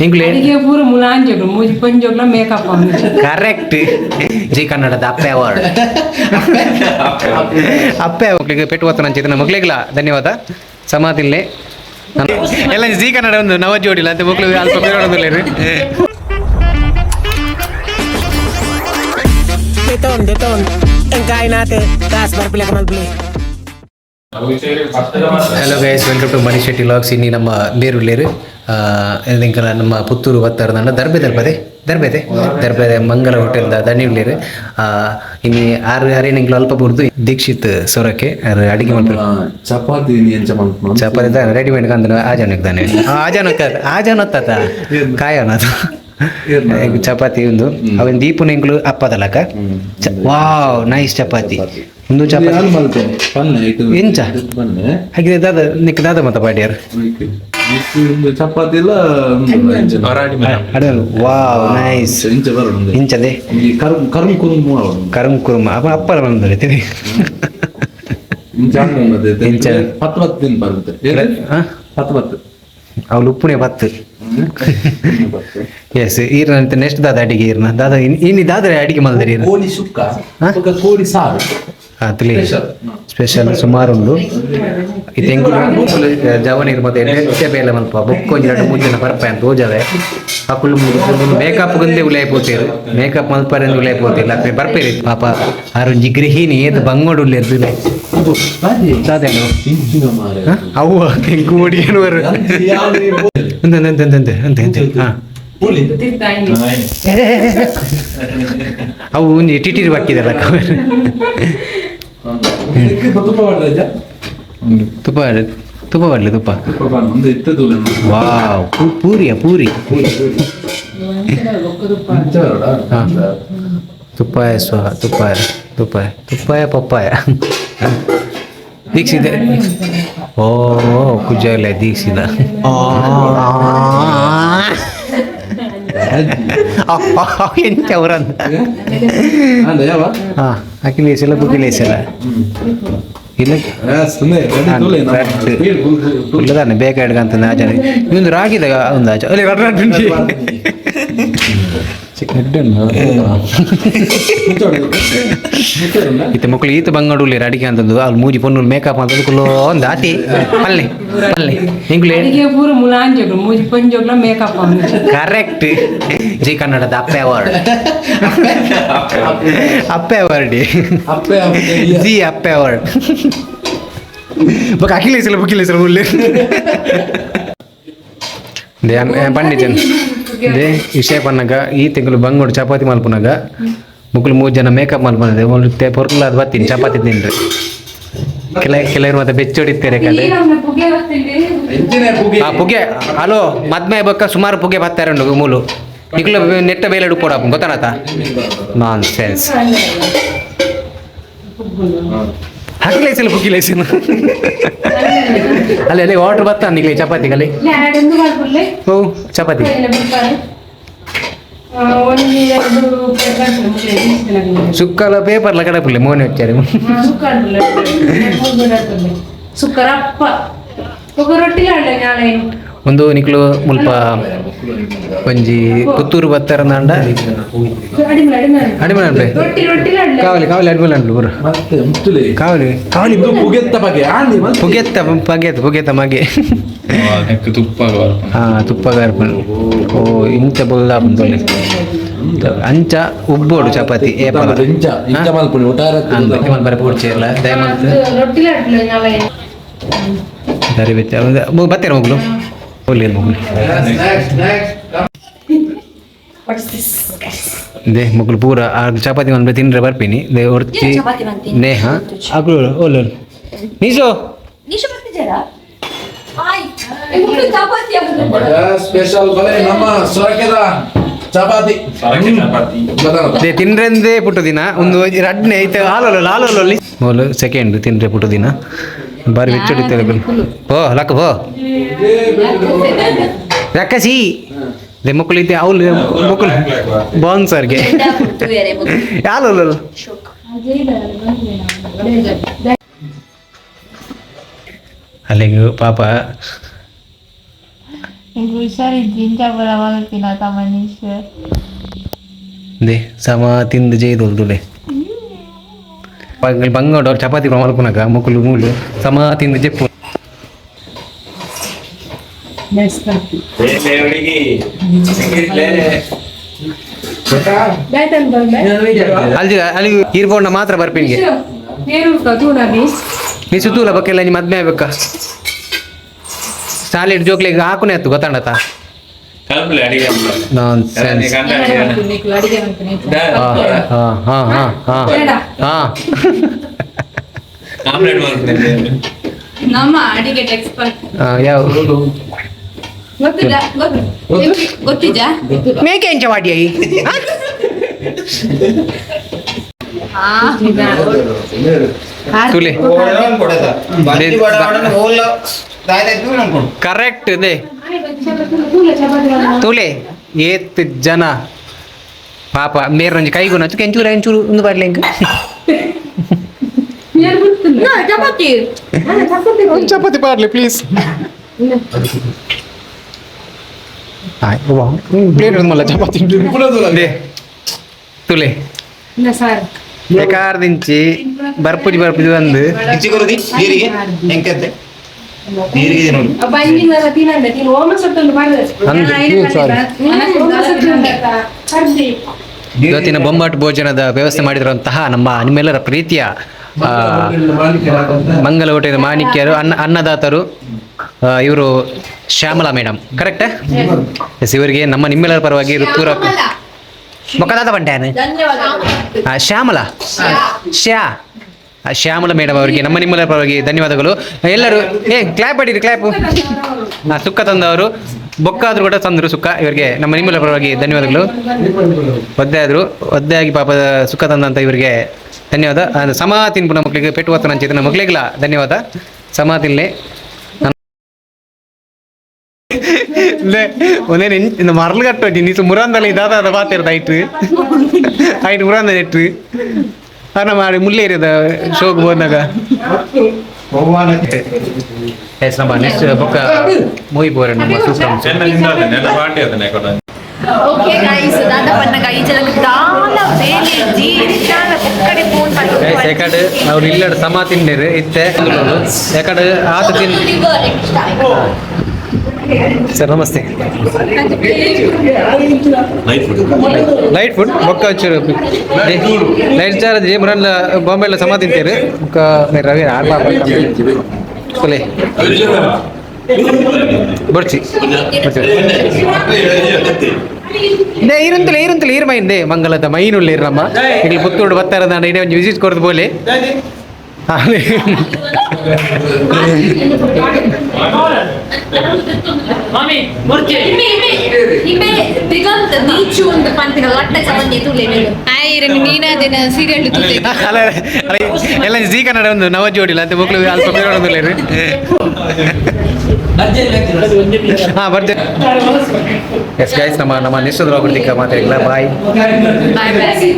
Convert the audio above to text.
ಎಂಕ್ಲೆ ಅಡಿಗೆ ಪೂರ ಮುಲಾಂಜೋಗ್ಲು ಮೂಜಿ ಪಂಜೋಗ್ಲ ಮೇಕಪ್. ಕರೆಕ್ಟ್. ಜಿ ಕನ್ನಡದ ಅಪ್ಪೆ ಅವಾರ್ಡ್, ಅಪ್ಪೆ ಮಕ್ಕಳಿಗೆ ಪೆಟ್ಟು ಒತ್ತನ ಅಂಚಿನ ಮಕ್ಕಳಿಗೆಲ್ಲ ಧನ್ಯವಾದ. ಸಮಾಧಿಲ್ಲೇ ಎಲ್ಲ ಜಿ ಕನ್ನಡ ಒಂದು ನವ ಜೋಡಿಲ್ಲ ಅಂತ ಮಕ್ಕಳು ಅಲ್ಪ ಬೇರೆ. Deton, deton. Ang kain natin. Taas, barpila ka malbili. Hello guys, welcome to Mani Shetty vlogs. ಇನ್ನಿ ನಮ್ಮ ಲೇರು ಎಂಕಲ ನಮ್ಮ ಪುತ್ತೂರು ಬತ್ತಾರದಂಡ ದರ್ಬೆ ದರ್ಬದೆ ದರ್ಬೆದೆ ದರ್ಬೆದೆ ಮಂಗಲ ಹೋಟೆಲ್ದ ದಣಿ ಉಳ್ಳೇರು. ಇನ್ನು ಆರು ಅರೇನು ಎಂಕಲ ಅಲ್ಪ ಬುರ್ದು ದೀಕ್ಷಿತ್ ಸೊರಕೆ ಆರು ಅಡಿಗೆ ಮಲ್ಪು. ಚಪಾತಿ ಎಂಚ ಮನ್ಪುನ? ಚಪಾತಿ ರೆಡಿಮೇಡ್ ಕಂದನ ಆಜಾನ ಇದ್ದಾನೆ, ಆಜಾನ ಆಜಾನ ಹೊತ್ತಾತ ಕಾಯೋಣ ಅದು. ಚಪಾತಿ ಒಂದು ಅವನ್ ದೀಪುನ ಎಂಕ್ಲು ಅಪ್ಪದಲಕ. ವಾವ್, ನೈಸ್ ಚಪಾತಿ ಒಂದು ಚಪಾತಿ. ಯಾರು ಮಲ್ತೆ ಪನ್ನೆ ಐಕ್? ಎಂಚ? ಪನ್ನೆ. ಹಾಗೆ ದಾದ ನಿಕ್ ದಾದ ಮತ ಪಾಡ್ಯಾರು? ಐಕ್ ಇಕ್ ಉಂದು ಚಪಾತಿ ಇಲ್ಲ. ಅಡ, ವಾವ್, ನೈಸ್. ಇಂಚ ಬರೋದು. ಇಂಚದೆ. ಈ ಕರ್ಮ್ ಕರ್ಮ್ ಕುರುಮ್ ಮಾಡೋದು. ಕರುಂ ಕುರುಮ ಅಪ್ಪ ಅಪ್ಪರ ಬಂದ್ರೆ ತಿರಿ. ಇಂಚ ಅನ್ನೋದು. ಇಂಚ. ಪತ್ತು ಪತ್ತು ದಿನ ಬರುತ್ತೆ. ಹಾ? ಪತ್ತು ಪತ್ತು. ಅವಳು ಉಪ್ಪುನೆ ಪತ್ತು. ಎಸ್, ಈರ್ನ ನೆಕ್ಸ್ಟ್ ದಾದ ಅಡಿಗೆ ಈರ್ನ ದಾದ ಇನ್ನು ದಾದ ಅಡಿಗೆ ಮಲ್ದರಿ ಈರ್ನ? ಕೋಳಿ ಸುಕ್ಕ. ಹಾ? ಬೊಕ್ಕ ಕೋಳಿ ಸಾರು. ಆತ್ಲಿ. ಸ್ಪೆಷಲ್. ಸ್ಪೆಷಲ್ ಸುಮಾರು ಉಂಡು. ಈ ತೆಂಗು ಜವನೀರು ಮತ್ತೆ ಎಡ್ಡೆ ಬೇಲೆ ಮಲ್ಪ ಬೊಕ್ಕ ಒಂಜಿ ಎರಡು ಮೂರು ಜನ ಬರ್ಪ ಅಂತ ತೋಜವೆ. ಅಕುಲು ಮೇಕಪ್ ಗುಂದೆ ಉಲೈ ಪೋತೇರು, ಮೇಕಪ್ ಮಲ್ಪರೆ ಉಲೈ ಪೋತಿಲ್ಲ ಬರ್ಪೇರಿ. ಪಾಪ ಆರೊಂಜಿ ಗೃಹಿಣಿ ಏತ್ ಬಂಗೋಡು ಉಲ್ಲೇರ್ದು ದಾದೇನು? ಇಂಚಿನ ಮಾರೆ. ಅವ್ವ ತೆಂಗು ಓಡಿ ಏನು ಬರು ಅಂತೆ ಅಂತೆ ಅಂತೆ ಅಂತೆ ಅಂತೆ ಅಂತೆ ಹಾ. ಪುಲಿ. ಅವು ಒಂಜಿ ಟಿಟಿರಿ ಬಾಕಿದೆಲ್ಲ. ತುಪ್ಪ ಮಾಡ್ರಜ್ಜ. ತುಪ್ಪ, ತುಪ್ಪ ಬರ್ಲಿ, ತುಪ್ಪ. ತುಪ್ಪ ಬಾ, ಒಂದು ಇತ್ತದು. ವಾವ್, ಪೂರಿಯ ಪೂರಿ. ಇಂಚ ಬರೋಡ. ಹಾ. ತುಪ್ಪಾಯ ಸ್ವ ತುಪ್ಪಾಯ ತುಪ್ಪಾಯ ತುಪ್ಪಾಯ ಪಪ್ಪಾಯ ದೀಕ್ಷಿತ. ಓ ಕುಜಾಲ ದೀಕ್ಷಿತ ಎಂಚ ಅವರಂತ. ಅಂದ ಯಾವ? ಹಾ, ಅಖಿಲೇಶ್ ಎಲ್ಲ ಬುಕ್ಕಿಲೇಶ್ ಎಲ್ಲ ಇಲ್ಲ. ಇಲ್ಲದಾನೆ ಬೇಕಾಡ್ಕಂತ ಆಚರಣೆ ಇವೊಂದು ರಾಗಿದ ಒಂದು ಆಚೆ ಅಲ್ಲಿ ರಡ್ ರಡ್ ಉಂಟು. ಇತ್ತೆ ಮಕ್ಕಳು ಈತ ಬಂಗಡುಲಿ ಅಡಿಗೆ ಅಂತಂದು ಅಲ್ಲಿ ಮೂಜಿ ಪೊಣ್ಣು ಮೇಕಪ್ ಅಂತಂದು ಕುಲ್ಲೋ ಒಂದು ಆತಿ ಪಲ್ಲೆ ಪಲ್ಲೆ ಎಂಕ್ಲೆ. ಅಡಿಗೆ ಪೂರ ಮುಲಾಂಜೋಗ್ಲು ಮೂಜಿ ಪಂಜೋಗ್ಲ ಮೇಕಪ್. ಕರೆಕ್ಟ್. ಜಿ ಕನ್ನಡದ ಅಪ್ಪೆ ಅವಾರ್ಡ್, ಅಪ್ಪೆ ಅವಾರ್ಡ್. ಅಪ್ಪೆ. ಜಿ ಅಪ್ಪೆ ಅವಾರ್ಡ್ ಬೊಕ ಅಖಿಲೇಶ್ ಬುಕ್ಕಿಲೇಶ್ ಉಲ್ಲೆ they ಪಂಡಿಜನ್ they ವಿಷಯ ಪನ್ನಗ ಈ ತಿಂಗಳು ಬಂಗೋಡು ಚಪಾತಿ ಮಲ್ಪುನಗ ಮುಕ್ಕುಲು ಮೂರು ಜನ ಮೇಕಪ್ ಮಲ್ಪನದೆ ಮುಲ್ಲು ಪೊರ್ಲಾದ್ ಬತ್ತೀನಿ ಚಪಾತಿ ತಿನ್ರಿ. ಕೆಲ ಕೆಲವರು ಮತ್ತೆ ಬೆಚ್ಚೊಡಿತ್ತಾರೆ ಕಡೆ. ಆ ಪುಗೆ ಹಲೋ ಮದ್ಮೆ ಬೊಕ್ಕ ಸುಮಾರು ಪುಗೆ ಬತ್ತಾರೆ ಉಂಡು ಮೂಲು. ನಿಕ್ಲು ನೆಟ್ಟ ಬೇಲೆ ಉಪ್ಪೋಡ ಗೊತ್ತಾನತ ನಾನ್ ಸೆನ್ಸ್. ಹಾಕಿಲೇಸಿಲ್ಲ ಪುಕ್ಕಿಲೇಸಿನ ಅಲ್ಲಿ ಅಲ್ಲಿ ವಾಟರ್ ಬತ್ತ ನಿಕ್ಲೆ ಚಪಾತಿ ಕಲಿ. ಓ ಚಪಾತಿ. ಸುಕ್ಕಲ ಪೇಪರ್ಲ ಕಡಪುಲ್ಲೆ ಮೋನೆ వచ్చారు. ಸುಕ್ಕರಪ್ಪ ఒక ರೊಟ್ಟಿ ನಾಳೆ. ಒಂದು ನಿಕ್ಲು ಮುಲ್ಪ ಒಂಜಿ ಪುತ್ತೂರು ಬತ್ತಾರಂದಾಂಡ ಅಡಿಮೆ. ರೊಟ್ಟಿ ರೊಟ್ಟಿ. ಕಾವಲಿ ಕಾವಲಿ ಅಡಿಮೆ ಅಂಡ್ಲು ಪೂರ. ಮತ್ತೆ ಮುತ್ತುಲೆ. ಕಾವಲಿ ಕಾವಲಿ. ಇದು ಪುಗೆತ್ತ ಬಗ್ಗೆ ಆಂಡಿ. ಪುಗೆತ್ತ ಪಗೆತ್ ಪುಗೆತ್ತ ಮಗೆ. ತುಪ್ಪ. ಹಾ, ತುಪ್ಪ ಗಾರ್ಪಣ್. ಓ ಇಂಚ ಬೊಲ್ಲ ಬಂದೊಲಿ ಅಂಚ ಉಬ್ಬೋಡು ಚಪಾತಿ ಏಪಲ. ಇಂಚ ಇಂಚ ಮಲ್ಪುನಿ ಒಟ್ಟಾರೆ. ಬರೆ ಪೂಡ್ಚೇರ್ಲ ದಯಮಲ್ತ್. ರೊಟ್ಟಿ ನಾಳೆ. ಸರಿ ಬೆಚ್ಚ ಬತ್ತೀರ ಮಗಳು ಒಳ್ಳೆ ಮಗಳು they ಮಗಳು ಪೂರ ಆ ಚಪಾತಿ ಒಂದು ತಿಂದ್ರೆ ಬರ್ಪಿನಿ they ಒರ್ತಿ. ಚಪಾತಿ ಮಂತೀನಿ. ನೇಹ ಅಗ್ಲು ಓಲ್ ನೀಸೋ. ನಿಶು ಬರ್ತಿದ್ದೀರಾ? ಆಯ್ ಚಪಾತಿ ಆಗುದು. ಸ್ಪೆಷಲ್ ಬಲೆ ನಮ್ಮ ಸೊರಕೆದ ಚಪಾತಿ. ಚಪಾತಿ. They ತಿಂದ್ರೆಂದೇ ಪುಟ್ಟು ದಿನ ಒಂದು ರಡ್ನೆ ಐತೆ ಹಾಲಲ್ಲ ಹಾಲಲ್ಲಿ ಮೊದಲು ಸೆಕೆಂಡ್ ತಿಂದ್ರೆ ಪುಟ್ಟು ದಿನ ಬಾರಿ ಬೆಚ್ಚೊಡಿತಾರೆ. ಪೋ ಲಕ್ಕ ಪೋ ರಕ್ಕಸಿ they ಮಕ್ಕಳು ಇದ್ದೆ ಅವ್ಲು ಮಕ್ಕಳು ಬಾನ್ ಸರ್ಗೆ ಯಾಲಲ್ಲ. ಅಲ್ಲಿಗೆ ಪಾಪ. ಹುಷಾರಿದ್ದು ಇಂಚ ಪೂರ ಮಲ್ಪಿನ ಮನೀಶ್. They ಸಮ ತಿಂದು ಜೈದೊಲ್ದುಲೆ ಬಂಗೋಡು ಚಪಾತಿ ಮಲ್ಪುನಗ ಮುಕುಲು ಮೂಲು ಸಮ ತಿಂದು ಜೆಪ್ಪು. ಅಲ್ಲಿ ಅಲ್ಲಿ ಈರ್ಬೋಂಡ ಮಾತ್ರ ಬರ್ಪಿನ್ಗೆ. ನೀ ಸುತ್ತೂಲ ಬಕ್ಕೆಲ್ಲ ನೀ ಮದ್ಮೆ ಆಗ್ಬೇಕಾ? ಸಾಲಿಡ್ ಜೋಕ್ಲಿಗೆ ಹಾಕುನೆ ಆಯ್ತು ಗೊತ್ತಾಂಡತ. ಕಲ್ಪಲೆ ಅಡಿಗೆ. Nonsense. ಹಾ ಹಾ ಹಾ ಹಾ ಹಾ. ಆಮ್ಲೆಟ್ ಮಾಡ್ತೀನಿ. ನಮ್ಮ ಅಡಿಗೆ ಎಕ್ಸ್ಪರ್ಟ್. ಯಾವ? ಗೊತ್ತಿಲ್ಲ, ಗೊತ್ತಿದ್ಯಾ? ಮೇಕೆ ಎಂಚ ವಾಡಿಯಾಯಿ? ತುಲೆ ಕರೆಕ್ಟ್ ಇದೆ. ತುಲೆ ಏತ್ ಜನ ಪಾಪ ಮೇರ್ನೊಂಜಿ ಕೈಗುನ ಎಂಚೂರು ಎಂಚೂರು ಒಂದು ಬರ್ಲಿ ಎಂಕ್. ಚಪಾತಿ. ಒಂದು ಚಪಾತಿ ಪಾಡ್ಲಿ ಪ್ಲೀಸ್. ಪ್ಲೇಟ್ ಮಲ್ಲ ಚಪಾತಿ they ತುಲೆ ದಿಂಚಿ ಬರ್ಪುಜಿ ಬರ್ಪುಜಿ ಬಂದು. ಇವತ್ತಿನ ಬೊಂಬಾಟ್ ಭೋಜನದ ವ್ಯವಸ್ಥೆ ಮಾಡಿರುವಂತಹ ನಮ್ಮ ನಿಮ್ಮೆಲ್ಲರ ಪ್ರೀತಿಯ ಮಂಗಲ ಹೋಟೆಲ್ ಮಾಣಿಕ್ಯರು, ಅನ್ನದಾತರು ಇವರು ಶ್ಯಾಮಲಾ ಮೇಡಮ್, ಕರೆಕ್ಟ್? ಎಸ್, ಇವರಿಗೆ ನಮ್ಮ ನಿಮ್ಮೆಲ್ಲರ ಪರವಾಗಿ ಋತುರ ಮೊಕದಾದ ಬಂಟ್ಯಾನ. ಶ್ಯಾಮಲಾ ಶ್ಯಾ ಶ್ಯಾಮಲಾ ಮೇಡಮ್ ಅವರಿಗೆ ನಮ್ಮ ನಿಮ್ಮೆಲ್ಲರ ಪರವಾಗಿ ಧನ್ಯವಾದಗಳು. ಎಲ್ಲರೂ ಏ ಕ್ಲಾಪ್ ಅಡಿರಿ, ಕ್ಲಾಪ್. ಸುಕ್ಕ ತಂದವರು ಬೊಕ್ಕಾದ್ರು ಕೂಡ ತಂದರು ಸುಕ್ಕ. ಇವರಿಗೆ ನಮ್ಮ ನಿಮ್ಮೆಲ್ಲರ ಪರವಾಗಿ ಧನ್ಯವಾದಗಳು. ಒದ್ದೆ ಆದರು ಒದ್ದೆಯಾಗಿ ಪಾಪ ಸುಕ್ಕ ತಂದಂತ ಇವರಿಗೆ ಧನ್ಯವಾದ. ಸಮ ತಿನ್ಪುನ ಮಕ್ಕಳಿಗೆ ಪೆಟ್ಟು ಹೊತ್ತು ನಮ್ಮ ಮಕ್ಕಳಿಗೆಲ್ಲ ಧನ್ಯವಾದ. ಸಮ ತಿನ್ಲಿ. ಒಂದೇ ಮರಳು ಕಟ್ಟೋಜಿ ನೀ ಮುರಾಂದಲ್ಲಿ ಇದಾದ ಬಾತಿರ್ದ ಐಟ್ ಐಟ್ ಮುರಾಂದ ನೆಟ್ಟು ಅನ್ನ ಮಾಡಿ ಮುಲ್ಲೇರಿದ ಶೋಕ್ ಬಂದಾಗ. ಎಸ್, ನಮ್ಮ ನೆಕ್ಸ್ಟ್ ಬೊಕ್ಕ ಮೂವಿ ಬೋರೆ ನಮ್ಮ ಸೂಪರ್. ಚೆನ್ನ ತಿಂದ ಪಾರ್ಟಿ ಅದನ್ನೇ ಕೊಡ. ಓಕೆ ಗೈಸ್, ದಾದ ಪನ್ನಗ ಈ ಜನಕ್ಕೆ ದಾಲ ಬೇಲೆ ಜೀರಿತಾನ ಪೊಕ್ಕಡೆ ಫೋನ್. ಗೈಸ್, ಯಾಕಡೆ ಅವ್ರು ಇಲ್ಲಡ್ ಸಮ ತಿಂಡಿರು ಇತ್ತೆ ಯಾಕಡೆ ಆತ ತಿನ್. Sir namaste. Light food. Light food ಬೊಕ್ಕ ಒಂಚೂರು ಲೈಟ್ ಚಾರ್ಜ್ ಮುರಲ್ಲ ಬಾಂಬೆ ಎಲ್ಲ ಸಮ ತಿಂತೀರಿ. ಬೊಕ್ಕ ರವಿ ಆರ್ ಬಾಪ ಕೊಲೆ ಬರ್ಚಿ ನೇ ಇರುಂತಲೆ ಇರುಂತಲೆ ಇರು ಮೈನ್ they ಮಂಗಲದ ಮೈನ್ ಉಳ್ಳೇರು ನಮ್ಮ ಇಲ್ಲಿ ಪುತ್ತೂರು ಬತ್ತಾರ ಇಡೇ ಒಂಜಿ ವಿಸಿಟ್ ಕೊರ್ದು ಬೋಲೆ. ಅಲ್ಲ ಅಲ್ಲ, ಎಲ್ಲ ಜೀ ಕನ್ನಡ ಒಂದು ನವ ಜೋಡಿಲ್ಲ ಅಂತ ಮಕ್ಕಳು ಅಲ್ಪ ಬೇರೆ. ಹಾ ಬರ್ತೇನೆ. ಎಸ್ ಗೈಸ್, ನಮ್ಮ ನಮ್ಮ ನೆಕ್ಸ್ಟ್ ಮಾತಾಡಿಲ್ಲ. ಬಾಯ್. ಬಾಯ್. ಬಾಯ್.